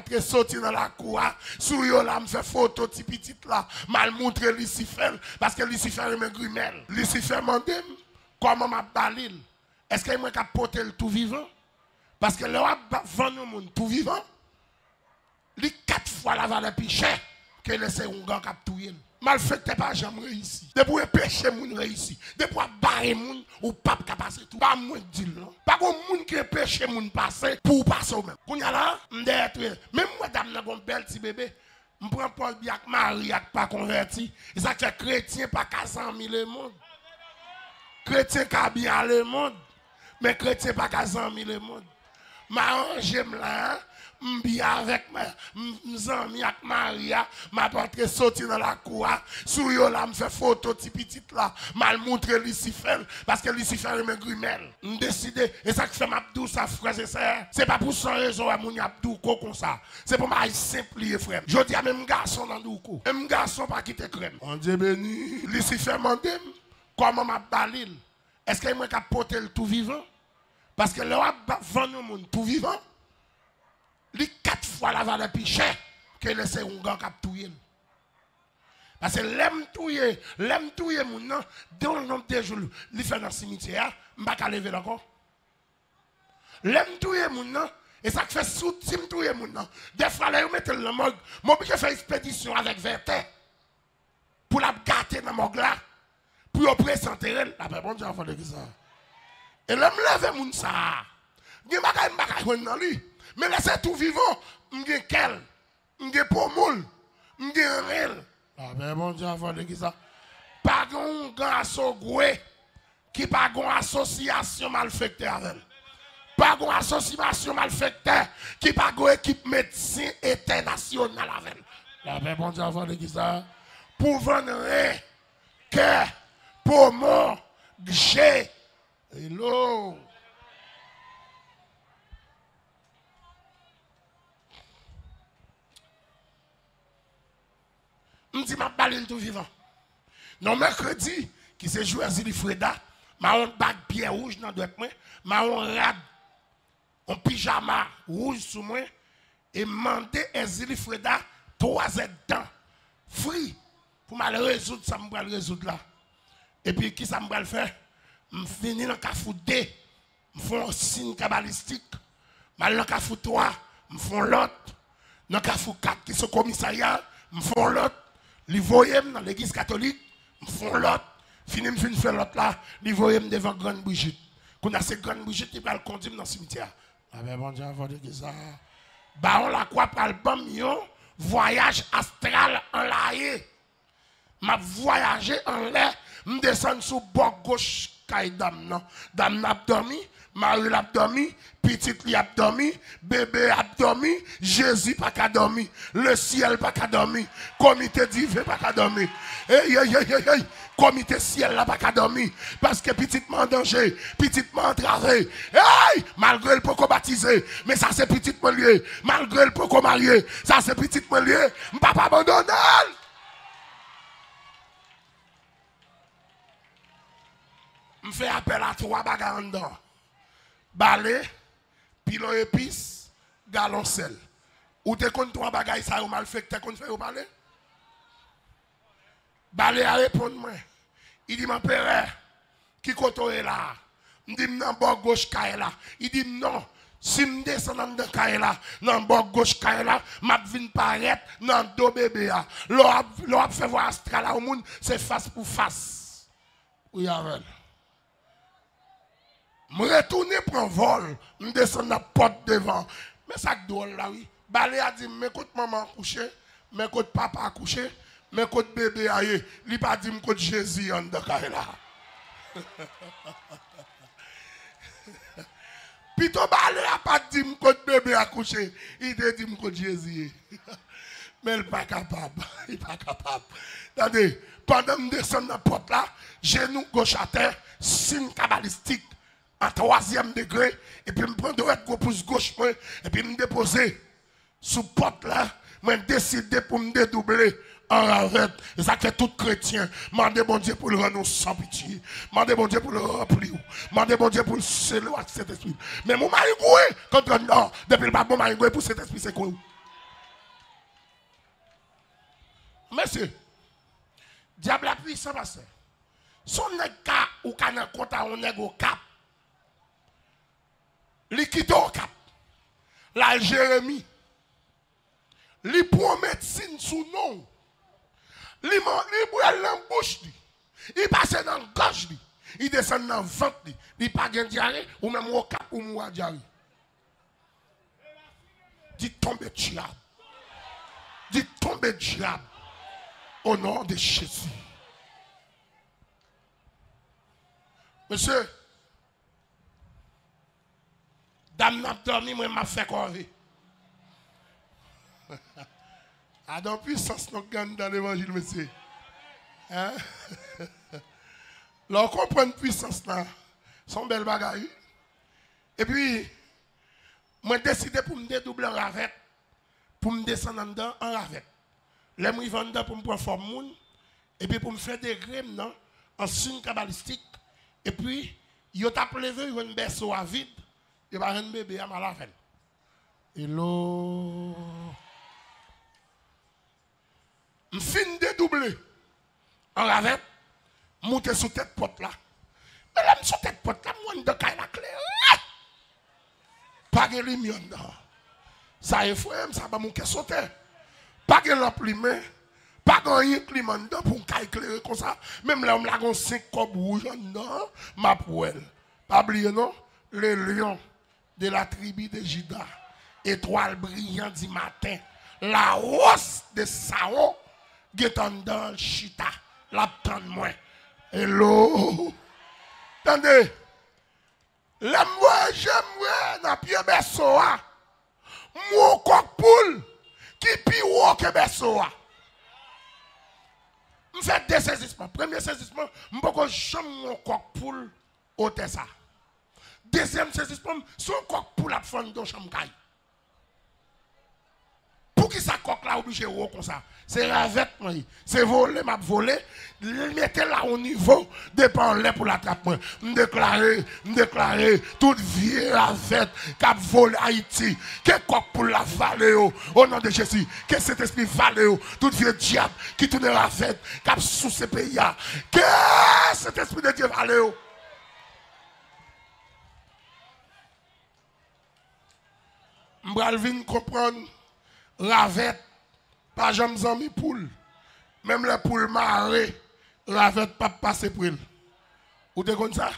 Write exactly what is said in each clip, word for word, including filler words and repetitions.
Te soti nan lakou a, sou yo la, m fè foto ti pitit la, m al moutre Lisifè l, paske Lisifè renmen grimèl. Lisifè mande m kòman m ap ba li l. Èske mwen k ap pote l tou vivan? Paske lè w ap ba- vann yon moun tou vivan, li kat fwa lavalè pi chè ke lè se oungan k ap touye l. Malfektè pa janm reyisi. Depi w enpeche moun reyisi, depi w ap bare moun, ou p ap ka pase tou. Pa mwen k di l non. Pa gon moun ki enpeche moun pase pou w pase w menm. Kounye a la, m dèyè tou ye. Men m wè dam nan gon bèl ti bebe. M pran Pòl Bya ak Mari a k pa konvèti. E sa k fè kretyen pa ka zanmi lemonn. Kretyen ka byen a lemonn, men kretyen pa ka zanmi lemonn. M aranje m la, m byen avèk m, m zanmi ak Mari a, m ap antre soti nan lakou a, sou yo la, m fè foto ti pitit la, m al moutre Lisifè l, paske Lisifè renmen grimèl. M deside, e sa k fè m ap di w sa, frè e sè, se pa pou san rezon wè moun y ap di w ko konsa. Se pou bagay senp li ye, frè m. Jodi a, menm gason nan di w ko. Menm gason pa kite krèm. Bondye beni. Lisifè mande m kòman m ap ba li l. Èske mwen k ap pote l tou vivan? Paske lè w ap ba- vann yon moun tou vivan, li kat fwa lavalè pi chè ke lè se oungan k ap touye l. Paske lè m touye, lè m touye moun nan, de yon nonb de jou li fè nan simityè a, m pa ka leve l ankò. Lè m touye moun nan, e sa k fè si w di m touye moun nan, dèfwa lè yo mete l nan mòg, m oblije fè ekspedisyon avèk vètè pou l ap gate nan mòg la, pou yo prese antere l. Lapè Bondye avè w legliz la. E lè m leve moun sa a, gen bagay m pa ka jwenn nan li. Men lè se tou vivan, m gen kè l, m gen poumon l, m gen ren l. Lapè Bondye avè w legliz la. Pa gen oungan asogwe ki pa gon asosyasyon malfektè avè l. Pa gon asosyasyon malfektè ki pa gon ekip medsen entènasyonal avè l. Lapè Bondye avè w legliz la. Pou vann ren, kè, poumon, je. Hello. M di m ap ba li l tou vivan. Nan mèkredi, ki se jou Èzili Freda, m a yon bag pyè wouj nan dwèt mwen, m a yon rad, yon pijama wouj sou mwen, e m mande Èzili Freda twazèdtan fri pou m al rezoud sa m pral rezoud la. Epi kisa m pral fè? M vini nan kafou de, m fè yon siy kabalistik. M al nan kafou twa, m fè yon lòt. Nan kafou kat ki se komisarya, m fè yon lòt. Li voye m nan legliz katolik, m fè yon lòt. Fini m fin fè lòt la, li voye m devan Grann Brijit. Kounye a se Grann Brijit ki pral kondi m nan simityè a. Lapè Bondye avè w legliz la. Bawon Lakwa pral ban m yon vwayaj astral anlaye. M ap vwayaje anlè, m desann sou bò goch kay dam nan. Dam nan ap dòmi, mari l ap dòmi, pitit li ap dòmi, bebe ap dòmi, Jezi pa ka dòmi, lesyèl pa ka dòmi, komite diven pa ka dòmi. Ey, ey, ey, ey, ey, komite syèl la pa ka dòmi, paske pitit mwen an danje, pitit mwen antrave. Ey, malgre l poko batize, men sa se pitit mwen l ye, malgre l poko marye, sa se pitit mwen l ye, m p ap abandone l. M fè apèl a twa bagay anndan. Bale, pilon epis, galon sèl. Ou te konn twa bagay sa yo malfektè konn fè yo pale? Bale a reponn mwen. Li di m, Anperè, ki kote w ye la a? M di, m nan bò goch kay la. Li di m, non. Si m desann anndan kay la, nan bò goch kay la, m ap vin parèt nan do bebe a. Lè w ap, lè w ap fè vwayaj astral a yon moun, se fas pou fas. Ou ye avè l. M retounen pran vòl, m desann nan pòt devan. Men sa k dwòl la, wi. Bale a di m, men kot manman an kouche, men kot papa a kouche, men kot bebe a ye. Li pa di m kot Jezi ye anndan kay la. Pito bale a pa t di m kot bebe a kouche, li te di m kot Jezi ye. Men l pa kapab, li pa kapab. Tande, pandan m desann nan pòt la, jenou goch atè, siy kabalistik, an twazyèm degre, epi m pran dwèt gwo pous goch mwen, epi m depoze sou pòt la, mwen deside pou m dedouble anravèt. E sa k fè tout kretyen, mande Bondye pou l rann ou san pitye. Mande Bondye pou l ranpli w. Mande Bondye pou l sele w ak Sentespri. Men moun mayi gwe kont anndan, depi l pa bon mayi gwe pou Sentespri se kwe w. Mesye, dyab la pwisan, pastè. Se yon nèg ka, ou ka nan kont a yon nèg Okap. Li kite Okap. L al Jeremi. Li pran medsin sou non w. Li, man, li bwè l nan bouch li. Li pase nan gòj li. Li desann nan vant li. Li pa gen dyare, ou menm Okap, ou mouri a dyare. Di tonbe dyab. Di tonbe dyab. O non de Jezi. Mesye, dam nan ap dòmi, mwen m ap fè kòve. Adan pwisans nou gen anndan levanjil, mesye. Hein? Lè w konprann pwisans la, se yon bèl bagay, wi. Epi, mwen deside pou m dedouble an ravèt, pou m desann anndan an ravèt. Lè m rive anndan pou m pran fòm moun, epi pou m fè degre m nan, an siy kabalistik, epi yo t ap leve, yo jwenn bèso a vid, yo pa jwenn bebe a, m al avè l. Hello. M fin dedouble an ravèt, m moute sou tèt pòt la. Men lè m sou tèt pòt la, m wè anndan kay la klere. Pa gen limyè anndan. Sa efreyan m, sa ban m yon kè sote. Pa gen lanp limen, pa gen anyen k limen anndan pou yon kay klere konsa. Menm lè m lage yon senk kòb wouj anndan, m ap wè l. Pa bliye non, le lion de la tribu de Juda, etwal briyan di maten, la wòs de Sawon, gentan anndan l chita, l ap tann mwen. Hello! Tande! Lè m voye je m, m wè nan pye bèso a, m wè yon kòk poul ki pi wo ke bèso a. M fè de sezisman. Premye sezisman, m poko janm wè yon kòk poul otè sa. Dezyèm sezisman m, se yon kòk poul ap fè anndan yon chanm kay. Poukisa kòk la oblije wo konsa? Se ravèt mwen ye. Se vole m ap vole. Li mete l a yon nivo, depi anlè pou l atrap mwen. M deklare, m deklare, tout vye ravèt k ap vole Ayiti, ke kòk poul la vale yo, o non de Jezi. Ke Sentespri vale yo. Tout vye dyab ki tounen ravèt, k ap souse peyi a, ke Sentespri de Dye vale yo. M pral vin konprann, ravèt pa janm zanmi poul. Menm lè poul mare, ravèt p ap pase pre l. Ou te konn sa?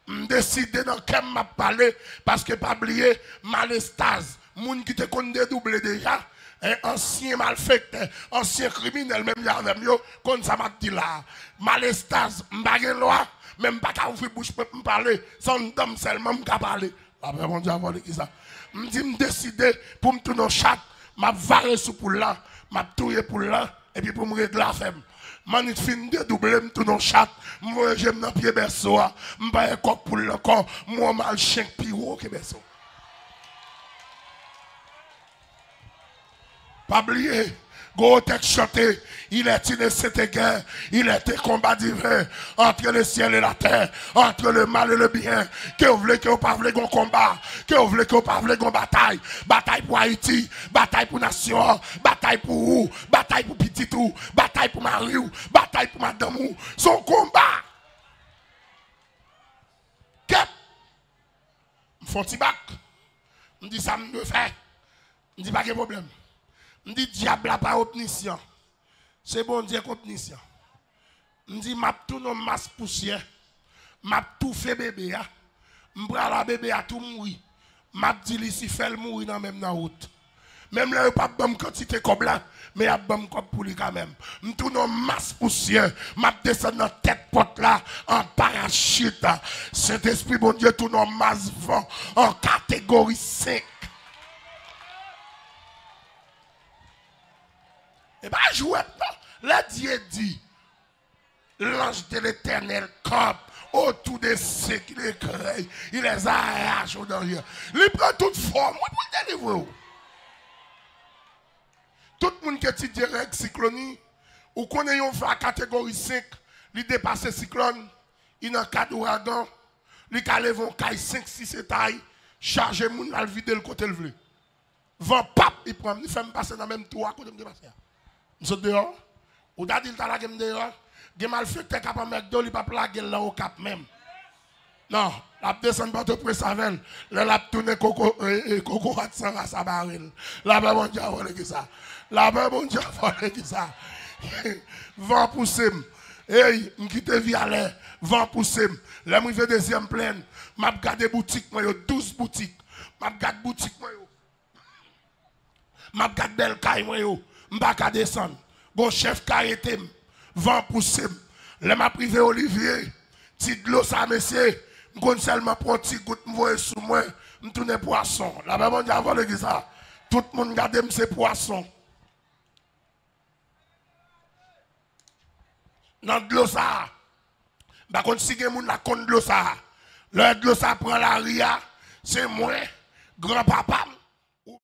M deside nan kè m, m ap pale, paske pa bliye, malestaz, moun ki te konn dedouble deja, en, ansyen malfektè, ansyen kriminèl, menm jan avè m yo, konn sa m ap di la a. Malestaz, m pa gen lwa, men m pa ka ouvri bouch mwen pou m pale, se anndan m sèlman m ka pale. Lapè Bondye avè w, legliz la. M di m deside pou m tounen yon chat, m ap vare sou poul la, m ap touye poul la, epi pou m regle afè m. M annik fin dedouble, m tounen yon chat, m voye je m nan pye bèso a, m pa wè kòk poul la ankò, m wè yon mal chen k pi wo ke bèso. Pa bliye, gwo tèks chante, il est une sainte guerre, il est un combat divin entre le ciel et la terre, entre le mal et le bien. Ke w vle, ke w pa vle, gon konba. Ke w vle, ke w pa vle, gon batay. Batay pou Ayiti, batay pou nasyon an, batay pou ou, batay pou pitit ou, batay pou mari w, batay pou madanm ou. Se yon konba. Kèt! M fè yon ti bak. M di sa m dwe fè. M di pa gen pwoblèm. M di dyab la pa omnisyan. Se Bondye k omnisyan. M di m ap tounen yon mas pousyè. M ap toufe bebe a. M pral a bebe a tou mouri. M ap di Lisifè l mouri nan men m nan wout. Menm lè yo p ap ban m kantite kòb la, men y ap ban m kòb pou li kanmenm. M tounen yon mas pousyè, m ap desann nan tèt pòt la an parachit. Sentespri Bondye tounen yon mas van an kategori senk. E pa jwèt non. Lè Dye di, L'ange de l'Éternel campe autour de ceux qui le craignent, il les arrache au danger. Li pran tout fòm, wi, pou l delivre w. Tout moun ki etidye règ siklòn, ou konnen yon van kategori senk, li depase siklòn, li nan kad ouragan, li ka leve yon kay senk, sis etay, chaje moun, l al vide l kote l vle. Van p ap, li pran m, li fè m pase nan menm twou a kote m te pase a. M sot deyò, Ou ta di l ta lage m deyò? Gen malfektè k ap anmègde w, li p ap lage l nan Okap menm. Non, l ap desann Pòtoprens avè l. Lè l ap tounen koko, e, e, kokorat san rasa bare l. Lapè Bondye avè w, legliz sa. Lapè Bondye avè w, legliz sa. Van pouse m. Ey, m kite Vyalè. Van pouse m. Lè m rive Dezyèm Plèn, m ap gade boutik mwen yo, douz boutik. M ap gade boutik mwen yo. M ap gad bèl kay mwen yo. M pa ka desann. Gon chèf k arete m. Van pouse m. Lè m ap rive Olivye, ti dlo sa, mesye, m konn sèlman pran ti gout, m voye sou mwen, m tounen pwason. Lapè Bondye avè w, legliz sa. Tout moun gade m, se pwason. Nan dlo sa a. M pa konn si gen moun la konn dlo sa a. Lè dlo sa a pran lari a, se mwen, granpapa m,